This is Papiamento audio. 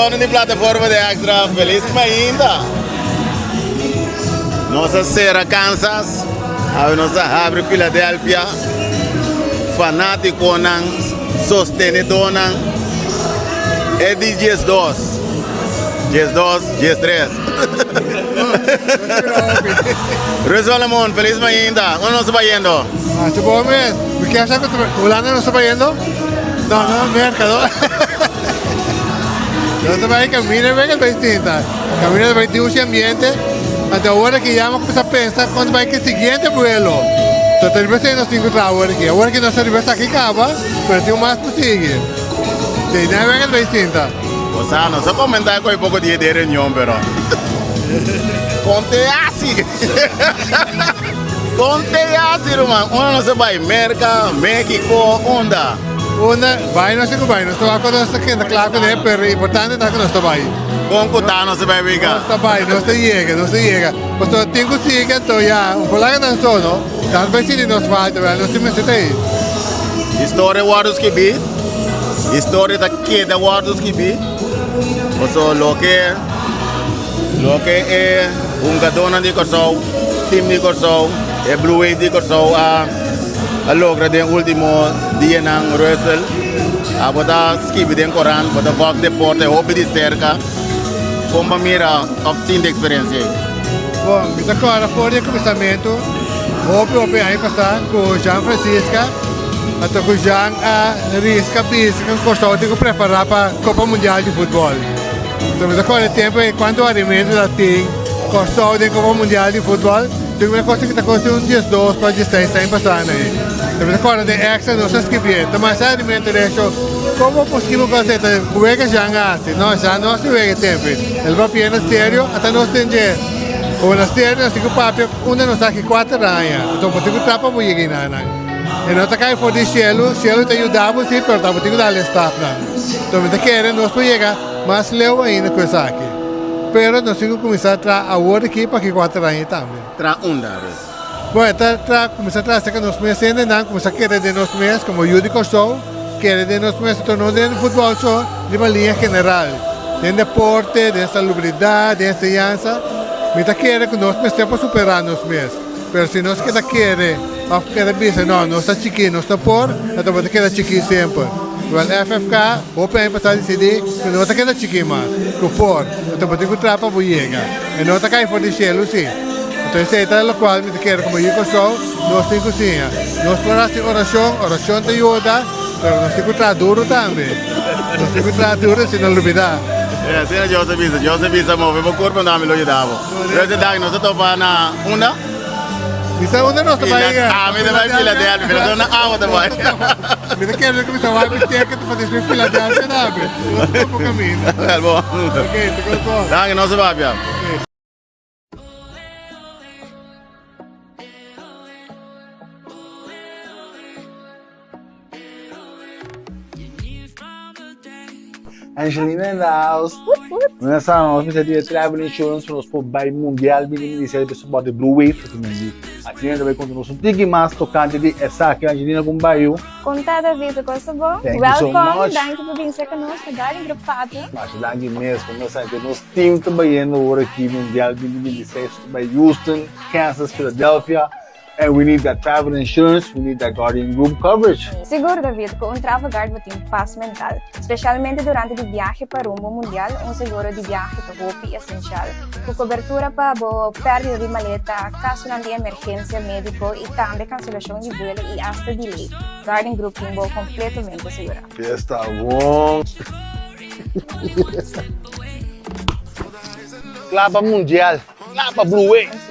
Seguidornan di plataforma di Extra, felis mainta! Nos a sera Kansas, awe nos a habri Philadelphia. Fanátikonan, sostenedónan, e di 12, 12, 13. Ruiz Solomon, felis mainta! Unda nos ta bayendo? Masha bon mes. Mi kier sa ku Hulanda nos ta bayendo? No, no, Merka no. Nos ta bai kaminda bai bai sinta. Kaminda bai dushi ambiente. Anto awor aki ya mi a kuminsá pensa kon ta bai ku e siguiente vuelo. So ta riba esei nos tin ku traha awor aki. Awor aki nos ta riba esaki kaba, pero tin un mas ku sigui. Sí, nan wega ta bai sinta. Bo sa, nos a komentá ku e poko dia di e reunion, pero kon te hasi? Kon te hasi, ruman? Unda nos a bai? Merka, México, unda? Unda bai nos tin ku bai. Nos ta wak ora nos ta keda kla kuné, pero importante ta ku nos ta bai. Kon ku ta nos ta bai wega? Nos ta bai, nos ta yega, nos ta yega. Pasobra tin ku sigui anto ya un por laga nan so no. Nan bai sinti nos falta, wèl nos tin mester ta ei. Historia wòrdu skibí, historia ta keda wòrdu skibí, pasobra loke loke e hungadónan di Kòrsou, tim di Kòrsou, e Blue Wave di Kòrsou a a logra den último dianan Russell a bo ta skibi den korant, bo ta vòg deporte hopi di serka. Kon bo mira òf sinti eksperensia ei? Bon, mi ta kòrda for di e kuminsamentu, hopi hopi aña pasá ku Jean Francisca, anto ku Jean a riska bisa ku Kòrsou tin ku prepará pa Kopa Mundial di Futbòl. Anto mi ta kòrda e tempu ei kuantu harimentu ta tin Kòrsou den Kopa Mundial di Futbòl. Tin un cosa ki ta kosi un diesdos pa diesseis aña pasá na ei. Ta mi ta kòrda den extra nos a skibié. Ta masha alimento den esho. Komo por skibi un kos ei? Ta wega Jean a hasi. No, Jean no hasi wega e tempu ei. El papia na serio, ata nos den dje. Komo na serio nos tin ku papia unda nos aki kuater aña. Anto bo tin ku traha pa bo yega einanan. E no ta kai for di shelu. Shelu ta yuda bo si, pero ta bo tin ku dal e stapnan. Anto mi ta kere nos por yega mas leu ainda ku esaki. Pero nos tin ku kuminsá traha awor aki pa ki kuater aña tambe. Traha unda, Ruth? Bueno, ta traha, kuminsá traha serka nos mes hendenan, kuminsá kere den nos mes komo yu di Kòrsou, kere den nos mes, anto no den futbòl so, riba liña general, den deporte, den salubridat, den enseñansa. Mi ta kere ku nos mester por superá nos mes, pero si nos keda kere òf keda bisa no, nos ta chikí, nos no por, anto bo ta keda chikí semper. Wèl, FFK hopi aña pasá disidí ku no ta keda chikí mas, ku por. Anto bo tin ku traha pa bo yega. E no ta kai for di shelu si. Anto esei ta lokual mi ta kere komo yu Kòrsou, nos tin ku siña. Nos por hasi orashon, orashon ta yuda, pero nos tin ku traha duru tambe. Nos tin ku traha duru si no lubidá. E asina Dios a bisa. Dios a bisa, Move bo kurpo, anto ami lo yuda bo. President Dagny, nos ta topa na unda? Mi sa unda nos ta bai. Ami ta bai Philadelphia, pero na awa ta bai. Mi ta kere ku mi ta wak mi ticket pa despues Philadelphia tambe. Nos ta topa kaminda. Wel bon. Ok, te kos bon. Danki, nos ta papia. Angelina in the house. Nos sa nos mester di travel insurance pa nos por bai mundial bini ministerio pa support di Blue Wave ta mendi. Angelina ta bai konta nos un tiki mas tokante di esaki. Angelina kon bai yu? Konta David, kos ta bon? Thank you so Welkom, much. danki pa bin serka nos na Garden Group Fata. Masha danki mes pa nos sa nos team ta bayendo ora aki mundial 2026 ta bai Houston, Kansas, Philadelphia. And we need that travel insurance, we need that Guardian Group coverage. Sigur, David, ku un Travel Guard bo tin pas mental. Spesialmente durante di biahe pa rumbo mundial, un seguro di biahe ta hopi esensial. Ku kobertura pa bo pèrdida di maleta, kasonan di emergensia médiko i tambe kanselashon di buelo i asta delay, Guardian Group tin bo kompletamente segurá. Fiesta bon! Kla pa mundial, kla pa Blue Wave!